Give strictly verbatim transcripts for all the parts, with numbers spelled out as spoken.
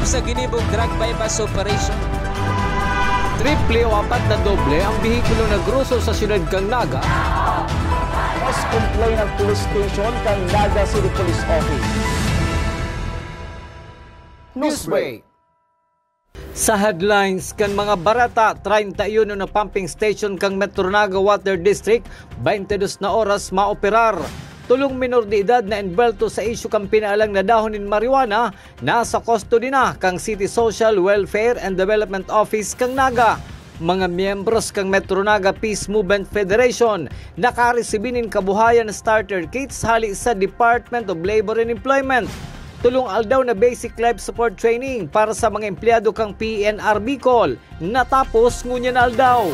sa ginibong drug buy-bust operation. Triple o apat na doble ang behikulo na groso sa siyudad kan Naga. Mas complain ang police station kan Naga City Police Office. Newsbreak. Sa headlines kan mga bareta, treinta y uno na pumping station kan Metro Naga Water District, baintidos na oras maoperar. Tulong minor de edad na envuelto sa isyu kan pinaalang na dahon nin marijuana, nasa custody na kan City Social Welfare and Development Office kan Naga. Mga miyembros kan Metro Naga Peace Movement Federation nakaresibi nin kabuhayan starter kits hali sa Department of Labor and Employment. Tulong aldaw na basic life support training para sa mga empleyado kan P N R Bicol natapos ngunyan aldaw.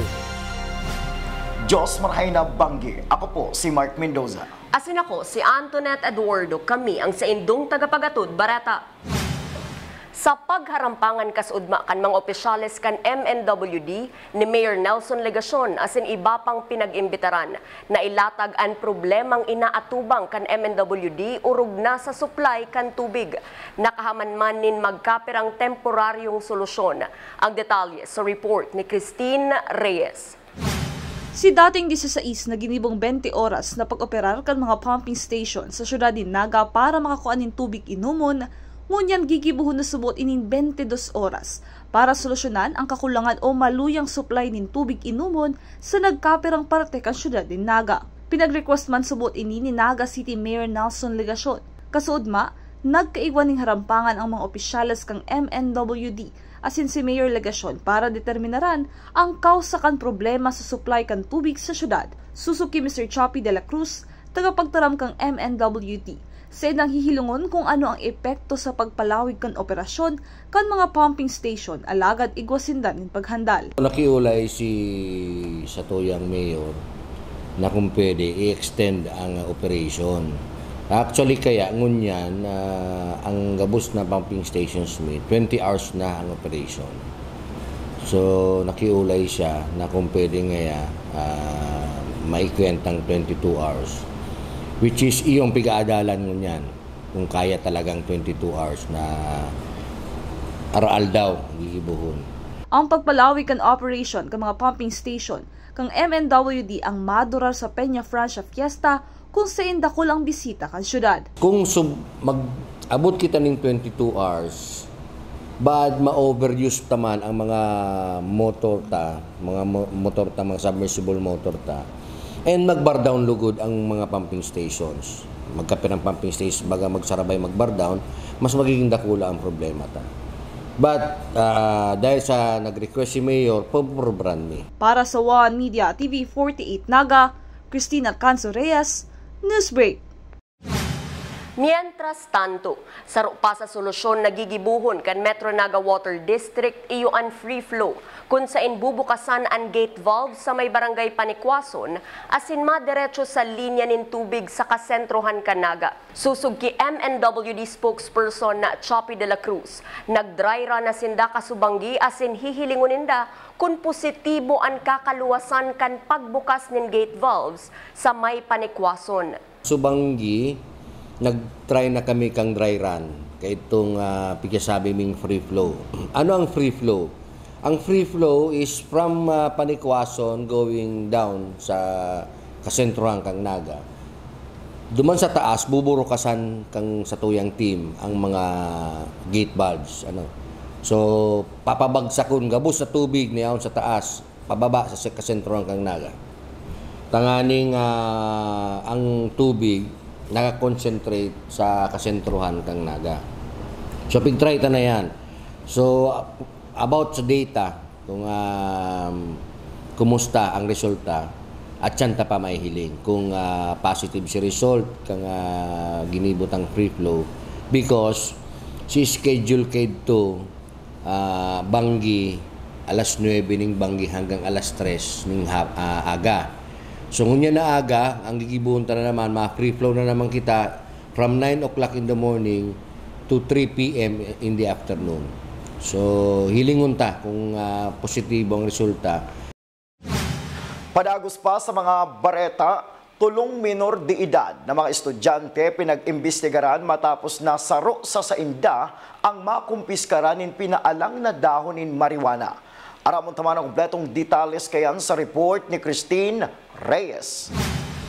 Diyos marhay na banggi. Ako po si Mark Mendoza. Asin ako si Antoinette Eduardo. Kami ang saindong tagapagatod bareta. Sa pagharampangan kasudma kan mga opisyales kan M N W D, ni Mayor Nelson Legacion asin iba pang pinag-imbitaran, nailatag an problemang inaatubang kan M N W D orog na sa supply kan tubig. Nakahaman man nin magkapirang temporaryong solusyon. Ang detalye sa report ni Christine Reyes. Si dating disisais na ginibong bente oras na pag-operar kan mga pumping station sa syudad nin Naga para makakua nin tubig inomon, ngunyan gigibohon na subot ining bente dos oras para solusyonan ang kakulangan o maluyang supply nin tubig inomon sa nagkapirang parte kan syudad nin Naga. Pinag-request man subot ini ni Naga City Mayor Nelson Legacion. Kasuodma, nagkaigwa nin harampangan ang mga opisyales kan M N W D asin si Mayor Legacion para determinaran ang kausa kan problema sa supply kan tubig sa syudad. Sosog ki Mister Choppy de la Cruz, tagapagtaram kan M N W D, saindang hihilongon kung ano ang epekto sa pagpalawig kan operasyon kan mga pumping station, alagad igwa sinda nin paghandal. Nakiulay si satuyang mayor na kung pwede i-extend ang operation. Actually, kaya ngunyan, ah, ang gabos na pumping stations mi, twenty hours na ang operation. So, nakiulay siya na kung pwede ngaya, ah, maikwentang twenty-two hours, which is iyong pig-aadalan ngunyan, kung kaya talagang twenty-two hours na aroaldaw gigibohon. Ang pagpalawig kan operation kan mga pumping station kan M N W D ang madurar sa Peña Francia Fiesta, kung sain dakul ang bisita kan syudad. Kung sub-, mag-abot kita ning twenty-two hours, baad ma-overuse ta man ang mga motor ta, mga mo-, motor ta, mga submersible motor ta, and mag-bar down lugod ang mga pumping stations. Magkapirang pumping stations, baga magsarabay mag-bar down, mas magiging dakula ang problema ta. But, ah, dahil sa nag-request si Mayor, poprobrahan mi. Para sa One Media T V forty-eight Naga, Christina Canso Reyes, Newsbreak. Mientras tanto, saro pa sa solusyon na gigibohon kan Metro Naga Water District iyo an free flow, kun sain bubukasan an gate valve sa may barangay Panikwason asin madiretso sa linya nin tubig sa kasentrohan kan Naga. Sosog ki M N W D spokesperson na Choppy de la Cruz, nag-dry run na sinda kasubanggi asin hihilingon ninda kun positibo an kakaluwasan kan pagbukas nin gate valves sa may Panikwason. Subanggi, nag-try na kami kang dry run, kaitong, ah, pigkasabi ming free flow. Ano ang free flow? Ang free flow is from, ah, Panikwason going down sa kasentrohan kang Naga. Duman sa taas, buburukasan kang satuyang team ang mga gate valves, ano. So, papabagsakon gabos sa tubig na yaon sa taas, pababa sa se-, kasentrohan kang Naga. Tanganing, ah, ang tubig nakakonsentrate sa kasentrohan kang Naga. So, pigtry ta na yan. So, about sa data, kung, um, kumusta ang resulta, at siyan ta pa maihiling kung, ah, positive si result kang, ah, ginibo tang free flow, because si schedule kaidto, ah, banggi alas nuebe ning banggi hanggang alas tres ning ha-, ah, aga. So, ngunyan na aga, ang gigibohon ta na naman, ma-free flow na naman kita from nine o'clock in the morning to three P M in the afternoon. So, hilingon ta kung, ah, positibo ang resulta. Padagos pa sa mga bareta, Tolong menor de edad na mga estudyante pinag-imbestigaran matapos na saro sa sainda ang makumpiskara nin pinaalang na dahon nin marijuana. Aramon ta man an kompletong detalles kayan sa report ni Christine Reyes.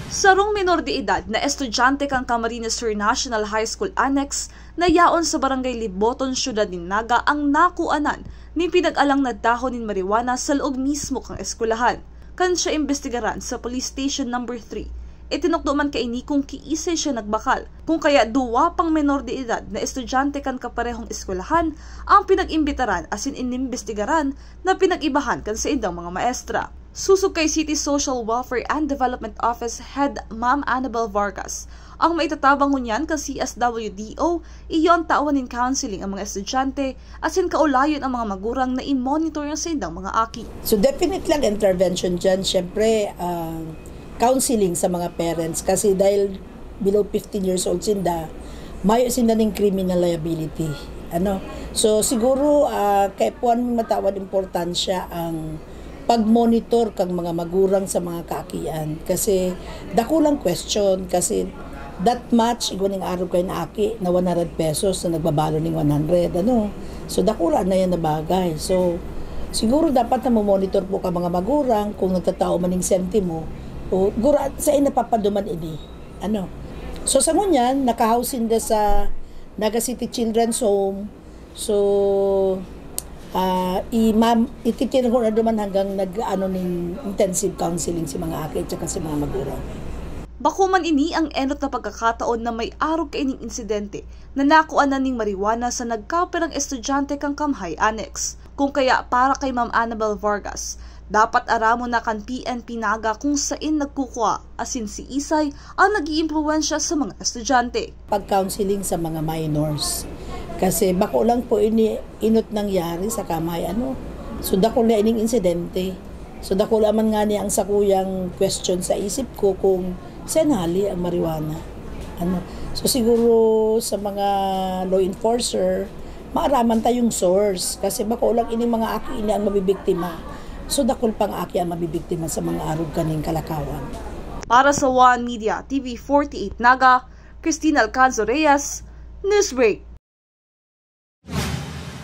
Sarong menor de edad na estudyante kan Camarines Sur National High School Annex na yaon sa Barangay Liboton, Syudad nin Naga, ang nakuanan nin pinag-alang na dahon nin marijuana sa laog mismo kan eskwelahan. Kan siya imbestigaran sa Police Station Number three, itinukdo man kaini kung kiisay siya nagbakal, kung kaya duwa pang menor de edad na estudyante kan kaparehong eskwelahan ang pinag-imbitaran asin inimbestigaran na pinag-ibahan kan saindang mga maestra. Sosog kay City Social Welfare and Development Office Head Ma'am Annabel Vargas, ang maitatabang ngunyan kan C S W D O, iyo an tawan nin counseling ang mga estudyante, asin kaulayon ang mga magurang na i-monitor an saindang mga aki. So, definitely ang intervention dyan, syempre, ah, counseling sa mga parents. Kasi dahil below fifteen years old sinda, mayo sinda ning criminal liability. Ano? So, siguro, ah, kay puan matawad importansya ang pag-monitor kang mga magurang sa mga kaakian. Kasi dakulang question, kasi that much, igwa ning arog kay naaki na one hundred pesos na nagbabalo ning one hundred, ano? So, dakula na yan na bagay. So, siguro dapat na mo-monitor po ka mga magurang kung nagtatao man ning sentimo, o gura, sa napapaduman ini. Ano? So, sa ngunyan, nakahouse sinda sa Naga City Children's Home. So, ah, i-, ma'am, ititirang ko na duman hanggang nag-ano ning intensive counseling si mga aki at saka si mga magurang. Bako man ini ang enot na pagkakataon na may arog kaining insidente na nakuanan ning marijuana sa nagkapirang estudyante kan Kamhay Annex. Kung kaya, para kay Ma'am Annabel Vargas, dapat aramon na kan P N P Naga kung sain nagkukua, asin siisay ang nag-iimpluwensya sa mga estudyante. Pag-counseling sa mga minors. Kasi bako lang po ini enot nangyari sa Kamhay, ano. So, dakula ining insidente. So, dakula man ngani ang sakuyang question sa isip ko kung sain hali ang marijuana. Ano. So, siguro sa mga law enforcer, maaraman ta yung source. Kasi bako lang ining mga aki ini ang mabibiktima. So, dakul pang aki ang mabibiktima sa mga arog kaning kalakawan. Para sa One Media T V forty-eight Naga, Christine Alcanzo Reyes, Newsbreak.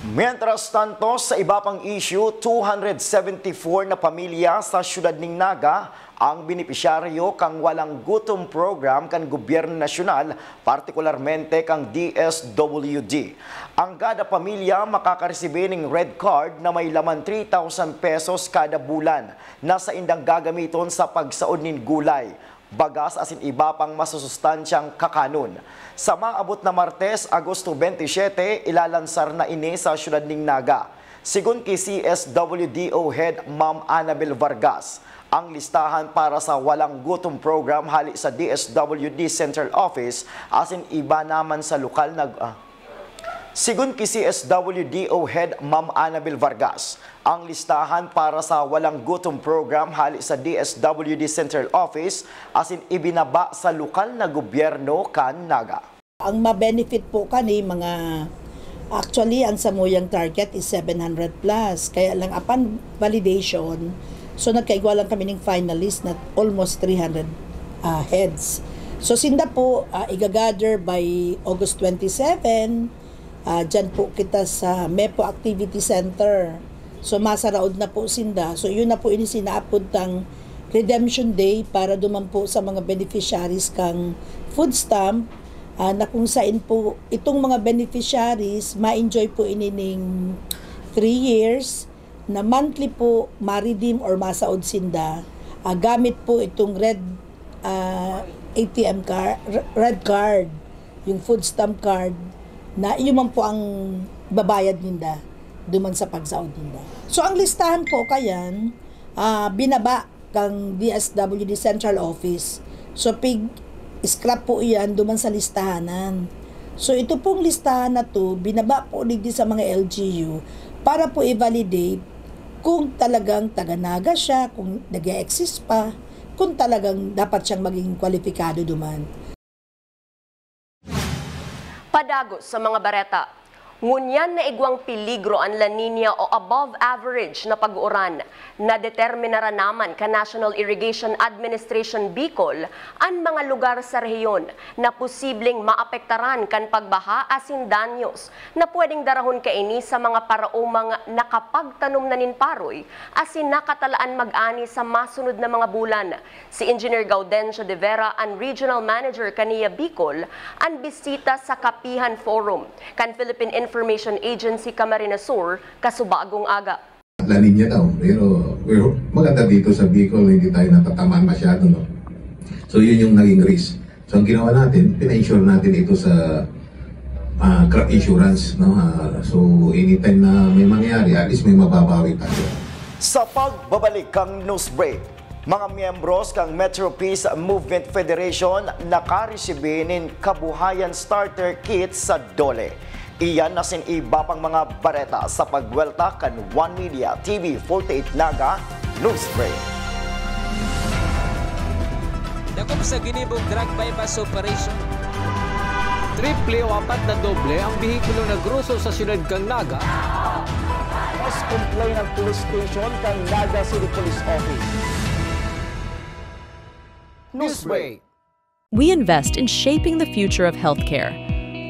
Mientras tanto, sa iba pang issue, two hundred seventy-four na pamilya sa siyudad ning Naga ang benepisyaryo kan Walang Gutom Program kan gobyerno nasyonal, partikularmente kan D S W D. Ang kada pamilya makakaresibi ning red card na may laman three thousand pesos kada bulan na saindang gagamiton sa pagsaod nin gulay, bagas asin iba pang masusustansyang kakanon. Sa maabot na Martes, Agosto twenty-seven, ilalansar na ini sa siyudad nin Naga. Sigon ki C S W D O Head Ma'am Annabel Vargas, ang listahan para sa Walang Gutom Program hali sa D S W D Central Office asin iba naman sa lokal na, ah, Sigon ki C S W D O Head Ma'am Annabel Vargas, ang listahan para sa Walang Gutom Program hali sa D S W D Central Office asin ibinaba sa lokal na gobyerno kan Naga. Ang ma-benefit po kani mga, actually, ang samuyang target is seven hundred plus. Kaya lang, upon validation, so nagkaigwa lang kami ning finalist na almost three hundred, ah, heads. So sinda po, ah, iga-gather by August twenty-seven. Ah, dyan po kita sa Mepo Activity Center. So, masaraod na po sinda. So, yun na po ini sinaapod tang Redemption Day para duman po sa mga beneficiaries kang food stamp, ah, na kung sain po itong mga beneficiaries, ma-enjoy po ini ning three years na monthly po ma-redeem or masaod sinda, ah, gamit po itong red, ah, A T M car-, r-, red card, yung food stamp card, na iyo man po ang babayad ninda duman sa pagsaod ninda. So, ang listahan po kayan, ah, binaba kang D S W D Central Office. So, pig-scrap po iyan duman sa listahanan. So, ito pong listahan na to, binaba po digdi sa mga L G U para po i-validate kung talagang taga Naga siya, kung nag-e-exist pa, kung talagang dapat siyang maging kwalipikado duman. Padagos sa mga bareta. Ngunyan na igwang peligro an La Niña o above average na pag-uuran. Nadeterminaran naman kan National Irrigation Administration Bicol an mga lugar sa rehiyon na posibleng maapektaran kan pagbaha asin danyos na pwedeng darahon kaini sa mga paraomang nakapagtanom na nin paroy asin nakatalaan mag-ani sa masunod na mga bulan. Si Engineer Gaudencio de Vera, an Regional Manager kan NIA Bicol, an bisita sa Kapihan Forum kan Philippine Information Agency, Camarines Sur, kasubagong aga. La Niña daw, pero we're, maganda dito sa Bicol, hindi tayo natatamaan masyado, no? So, yun yung naging risk. So, ang ginawa natin, pina-insure natin ito sa, ah, crop insurance, no? Ah, so, anytime na may mangyari, at least may mababawi tayo. Sa pagbabalik kan news break, mga miyembros kan Metro Peace Movement Federation nakaresibi nin Kabuhayan Starter Kit sa DOLE. Iyan asin iba pang mga bareta sa pagbuwelta kan One Media T V forty-eight Naga News Break. Dakop sa ginibong drug buy-bust operation. Triple o apat na doble ang behikulo na groso sa siyudad kan Naga. Mas complain ang police station kan Naga City Police Office. Newsbreak. We invest in shaping the future of healthcare.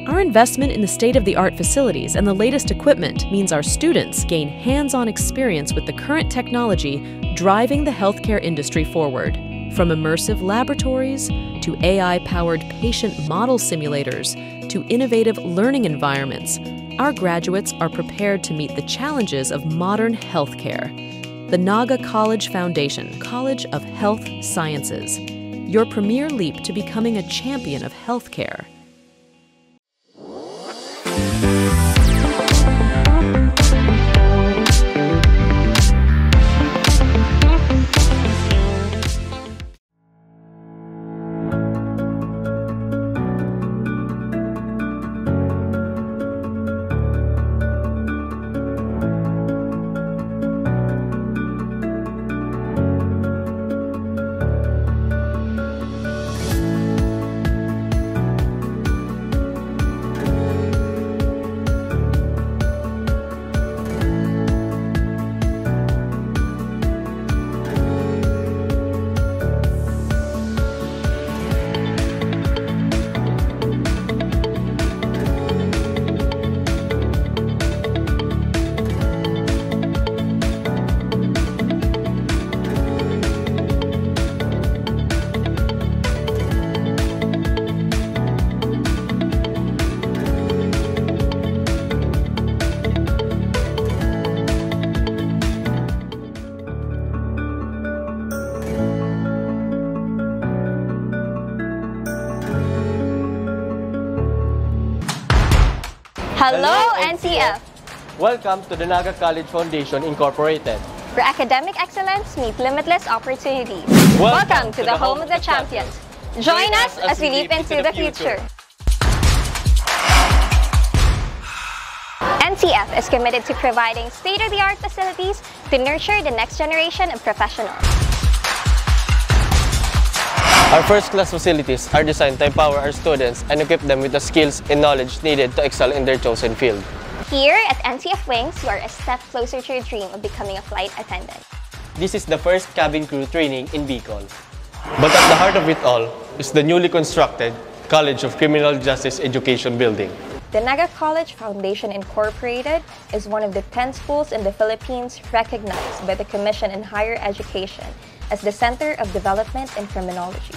Our investment in the state-of-the-art facilities and the latest equipment means our students gain hands-on experience with the current technology driving the healthcare industry forward. From immersive laboratories to A I-powered patient model simulators to innovative learning environments, our graduates are prepared to meet the challenges of modern healthcare. The Naga College Foundation, College of Health Sciences, your premier leap to becoming a champion of healthcare. Hello, N C F! Welcome to the Naga College Foundation Incorporated, where academic excellence meets limitless opportunities. Welcome to the home of the champions. Join us as we leap into the future. N C F is committed to providing state-of-the-art facilities to nurture the next generation of professionals. Our first-class facilities are designed to empower our students and equip them with the skills and knowledge needed to excel in their chosen field. Here at N C F Wings, you are a step closer to your dream of becoming a flight attendant. This is the first cabin crew training in Bicol. But at the heart of it all is the newly constructed College of Criminal Justice Education Building. The Naga College Foundation Incorporated is one of the ten schools in the Philippines recognized by the Commission on Higher Education as the Center of Development in Criminology.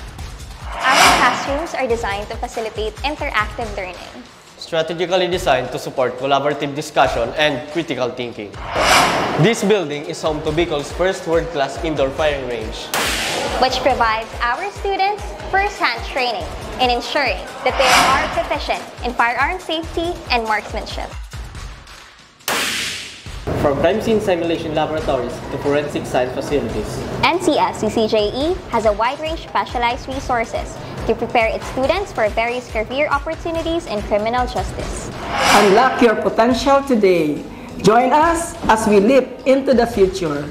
Our classrooms are designed to facilitate interactive learning. Strategically designed to support collaborative discussion and critical thinking. This building is home to Bicol's first world-class indoor firing range, which provides our students first-hand training in ensuring that they are proficient in firearm safety and marksmanship. From crime scene simulation laboratories to forensic science facilities, N C F C C J E has a wide range of specialized resources to prepare its students for various career opportunities in criminal justice. Unlock your potential today. Join us as we leap into the future.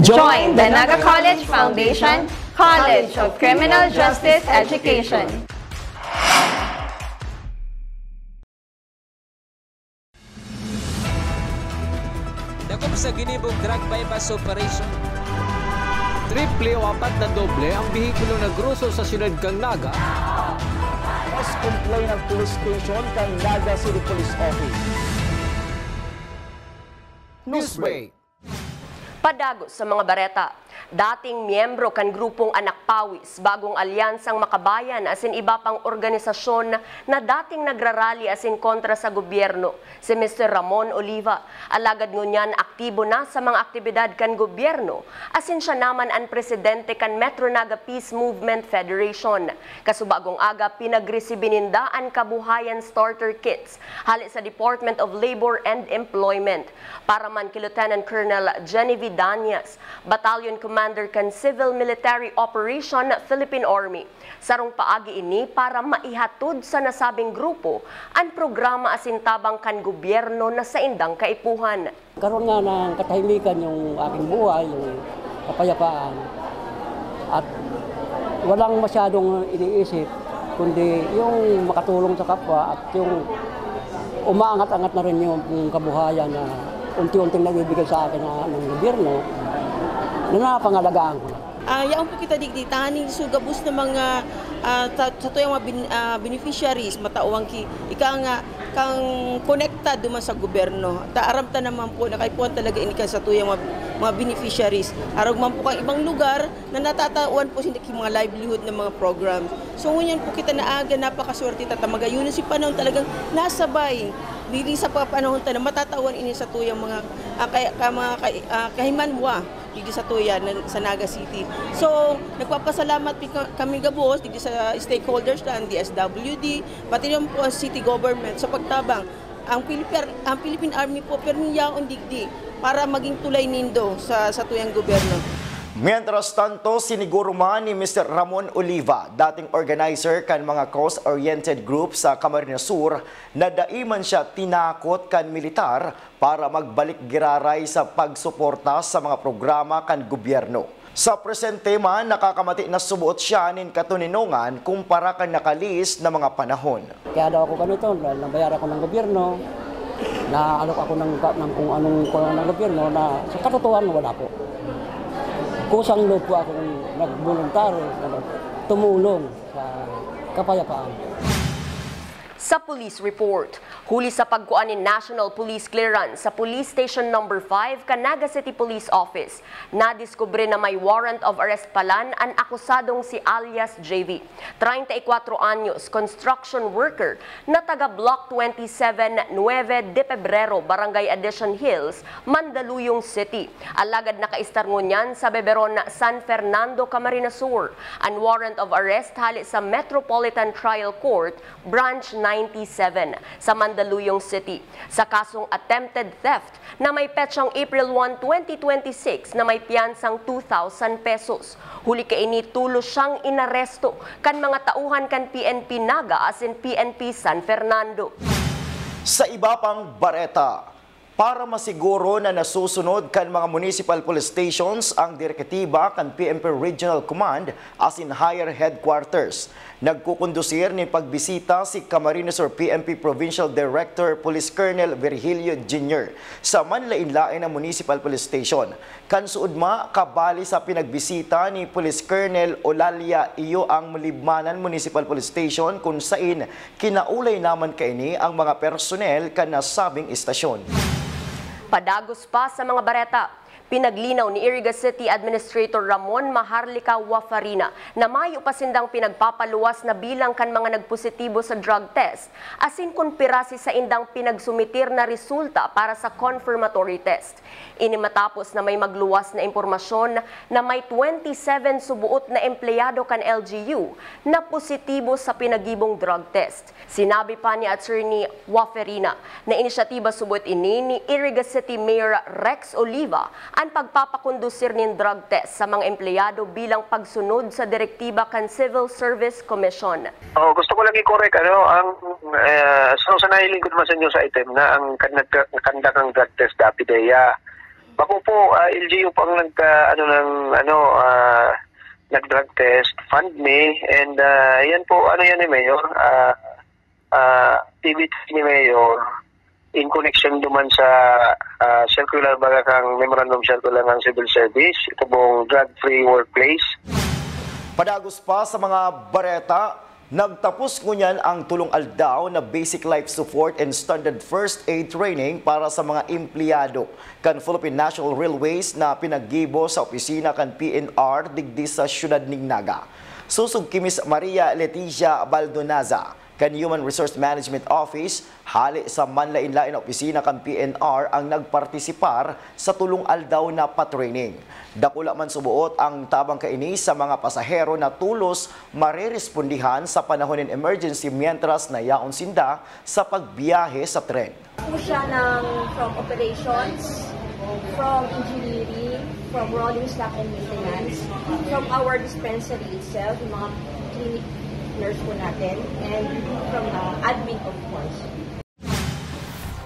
Join the Naga College Foundation College of Criminal Justice Education. Sa ginibong drug buy-bust operation, triple o apat na doble ang behikulo na groso sa siyudad kan Naga. Mas complain ang police station kan Naga City Police Office. Newsbreak. Padagos sa mga bareta. Dating miyembro kan grupong Anak Pawis, Bagong Alyansang Makabayan asin iba pang organisasyon na dating nagrarali asin kontra sa gobyerno, si Mister Ramon Oliva. Alagad ngunyan aktibo na sa mga aktibidad kan gobyerno, asin siya naman an presidente kan Metro Naga Peace Movement Federation. Kasubagong aga, pinagresibi ninda an kabuhayan starter kits hale sa Department of Labor and Employment. Para man ki Lieutenant Colonel Genevieve Danias, Battalion Commander kan Civil Military Operation Philippine Army, sarong paagi ini para maihatod sa nasabing grupo an programa asin tabang kan gobyerno na saindang kaipuhan. Karon nga ng katahimikan yung aking buhay, yung kapayapaan, at walang masyadong iniisip kundi yung makatulong sa kapwa at yung umaangat-angat na rin yung, yung kabuhayan na unti-unting nabibigay sa akin na, ng gobyerno na napangalagaan ko na. Ah, yaon po kita digdi, tanganing so gabos na mga ah, sa, sa tuyang mga bin, ah, beneficiaries, matao ang ki, ika nga kang konektado man sa gobyerno. Ta aram ta naman po na kaipuhan talaga ini kan sa tuyang mga, mga beneficiaries. Arog man po kang ibang lugar na natatawan po sinda ki mga livelihood na mga programs. So ngunyan po kita naaga, napakaswerte ta, ta magayunan si panahon talagang nasabay. Dili sa mga panahon ta na matatawan ini sa tuyang mga ah, kay, ka, mga kay, ah, kahimanwa digdi sa tuya na, sa Naga City. So, nagpapasalamat pi- ka- kami gabos digdi sa stakeholders na ang D S W D, pati naman po ang city government sa pagtabang. Ang Philippine, ang Philippine Army po, permi yaon digdi para maging tulay nindo sa, sa tuyang gobyerno. Mientras tanto, siniguro man ni Mister Ramon Oliva, dating organizer kan mga cause-oriented group sa Camarines Sur, na dai man siya tinakot kan militar para magbalik giraray sa pagsuporta sa mga programa kan gobyerno. Sa presente man, nakakamati na suboot siya nin katoninongan kumpara kan nakalihis na mga panahon. Kaya daw ako ganito, dahil nabayar ako ng gobyerno, naalok ako ng, ng kung anong kulang ng gobyerno na sa katotohanan wala po. Kusang loob po akong nagboluntaryo na tumulong sa kapayapaan. Sa police report, huli sa pagkuan nin National Police Clearance sa Police Station Number five kan Naga City Police Office, nadiskubre na may warrant of arrest palan an akusadong si alias J V, treinta y cuatro anyos, construction worker na taga Block twenty-seven, Nueve de Pebrero, Barangay Addition Hills, Mandaluyong City. Alagad nakaistar ngunyan sa Beberon, San Fernando, Camarines Sur, an warrant of arrest hale sa Metropolitan Trial Court Branch ninety-seven sa Mandaluyong City sa kasong attempted theft na may petsang April one, twenty twenty-six na may piyansang two thousand pesos. Huli kaini, tolos siyang inaresto kan mga tauhan kan P N P Naga asin P N P San Fernando. Sa iba pang bareta, para masiguro na nasusunod kan mga municipal police stations ang direktiba kan P N P Regional Command asin Higher Headquarters, nagkukondusir nin pagbisita si Camarines Sur P N P Provincial Director Police Colonel Virgilio Junior sa manlain-lain na municipal police station. Kan suodma, kabali sa pinagbisita ni Police Colonel Olalia Iyo ang Libmanan Municipal Police Station, kun sain kinaulay naman kaini ang mga personnel kan nasabing istasyon. Padagos pa sa mga bareta, pinaglinaw ni Iriga City Administrator Ramon Maharlika Wafarina na mayo pa sindang pinagpapaluwas na bilang kan mga nagpositibo sa drug test, asin kun pira si saindang pinagsumitir na resulta para sa confirmatory test. Ini matapos na may magluwas na impormasyon na may twenty-seven suboot na empleyado kan L G U na positibo sa pinagibong drug test. Sinabi pa ni Attorney Waferina na inisyatiba suboot ini ni Iriga City Mayor Rex Oliva an pagpapakondusir nin drug test sa mga empleyado bilang pagsunod sa direktiba kan Civil Service Commission. Oh, gusto ko lang i-correct, ano, ang, eh, so, sa nahiling ko naman sa inyo sa item na ang kan-, nagka-, conduct ng drug test dapat eh, ah, bako po, ah, L G U po ang nagka-, ano, ng, ano, ah, nag-drug test, fund me, and, ah, yan po, ano yan ni Mayor, ah, ah, activity ni Mayor, in connection duman sa, ah, circular, baga kang memorandum circular ng civil service, ito pong drug-free workplace. Padagos pa sa mga bareta, nagtapos ngunyan ang tulong aldaw na Basic Life Support and Standard First Aid Training para sa mga empleyado kan Philippine National Railways na pinaggibo sa opisina kan P N R digdi sa siyudad nin Naga. Sosog ki Miss Maria Leticia Baldonaza kan Human Resource Management Office, hale sa manlaen-laen na opisina kan P N R ang nagpartisipar sa tulong aldaw na pa-training. Dakula man suboot ang tabang kaini sa mga pasahero na tolos marerespondihan sa panahon nin emergency mientras na yaon sinda sa pagbiyahe sa tren. Po siya ng from operations, from engineering, from rolling stock and maintenance, from our dispensary itself, yung mga clinic nurse po natin, and from uh, admin of course.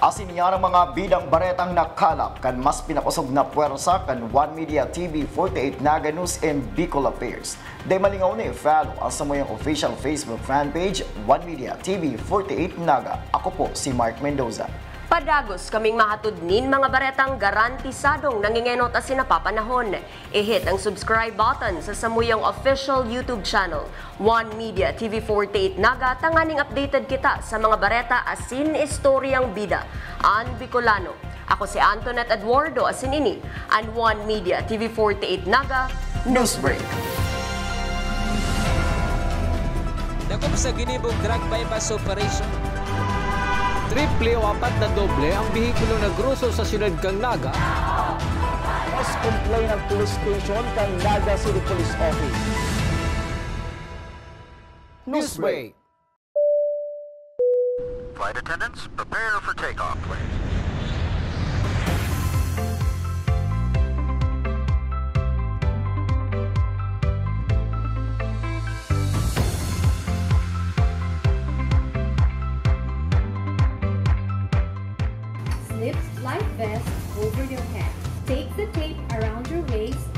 Asin niya ang mga bidang baretang nakalap kan mas pinakosog na pwersa kan One Media T V forty-eight Naga News and Bicol Affairs. Dai malingaw na i-follow ang samuyang official Facebook fan page, One Media T V forty-eight Naga. Ako po si Mark Mendoza. Padagos kaming mahatod nin mga baretang garantisadong nangingenot asin napapanahon. I-hit ang subscribe button sa samuyang official YouTube channel, One Media T V forty-eight Naga, tanganing updated kita sa mga bareta asin istoryang bida an Bicolano. Ako si Antoinette Eduardo asin ini an One Media T V forty-eight Naga Newsbreak. Dakop sa ginibong drug buy-bust operation. Triple o apat na doble ang behikulo na groso sa siyudad kan Naga. Mas complain ang police station kan Naga City Police Office. Newsbreak. Flight attendants, prepare for takeoff, please. Slip life vest over your head. Take the tape around your waist